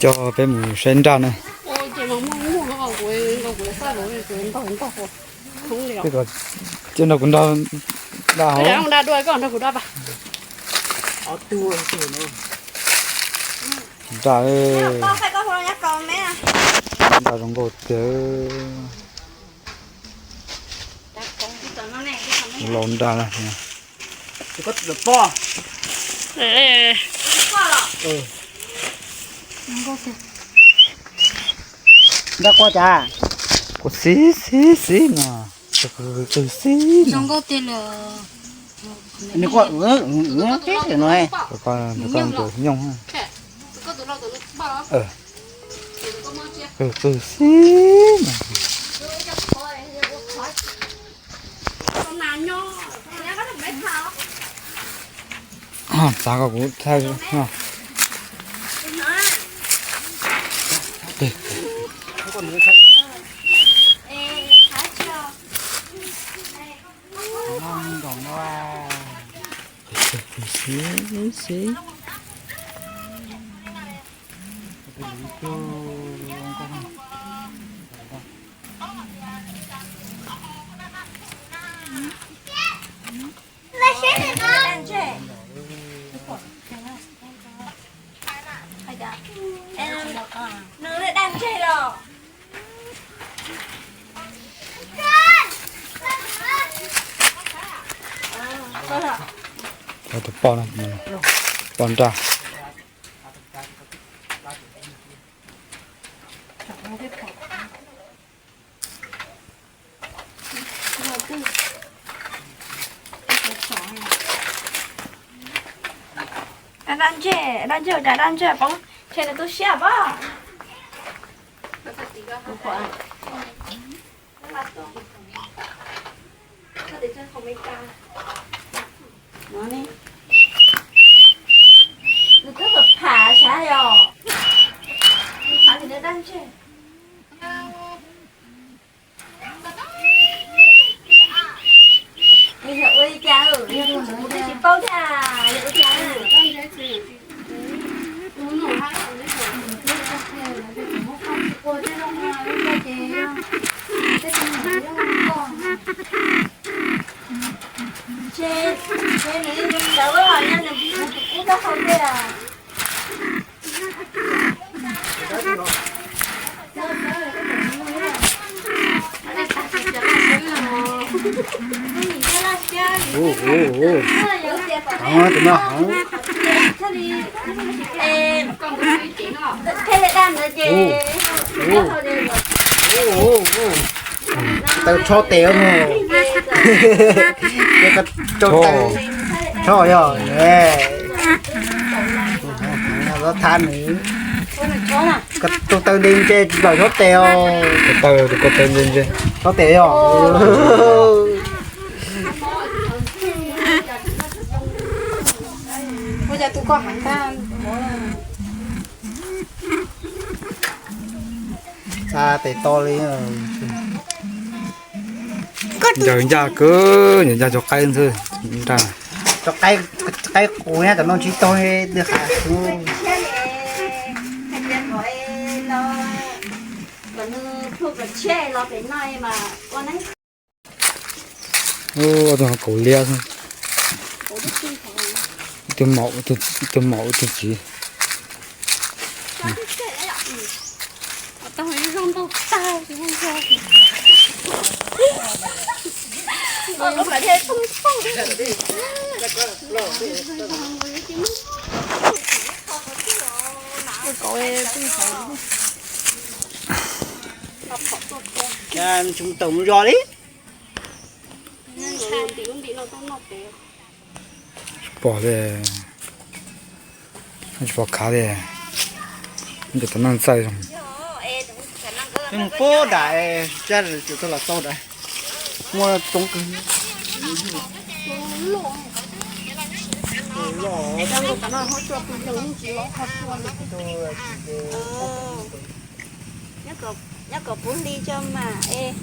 Coj peb mus saib nraj na. Peb kom coj nrog kuv nrog nraj hauv. Nraj, nraj zoo nkauj tiag. Lau nraj na. Nraj quaj cas? Quaj xib xib xib no. Qw qw xib no. Nws quaj no. Nyooj. Qw qw xib no. Txav kom kuv thaij. Nws daj ntseg los? Tus poj, poj nraj. Daj ntseg, daj ntseg, cas daj ntseg poob, ntshe nws tu siab pob. Nws twb pam pam sav yom, pam li daj ntseg. Yog ua li cas, yog kuv twb tsis paub thiab, yog ua li cas? Ntshe, ntshe nws ntawd los yog nws tus kub taub hau thiab. Tus no hov. Taw tshob tes no. Taw tshob yog. Los thab nws. Tus taw nti ntse tsis tau tshob tes os. Tus taw, tus ko taw nti ntse. Tshob tes yog. Txha tes to li. Ncaws ncaj kawg, ncaws ncaj cov qaib ntxwg nraj. Cov qaib, qaib qus nyob tom no tsis tau li qab. Tus kaus liab, tus maum, tus txiv. Tsis mus taus mus zos li. Tsis pom li, tsis pom khav li. Ntawm tus neeg txaij zoo. Mus pub dam, cab tsis tau los tau dam. Muaj toob kawg. Nyob kom puv hli tso mas es.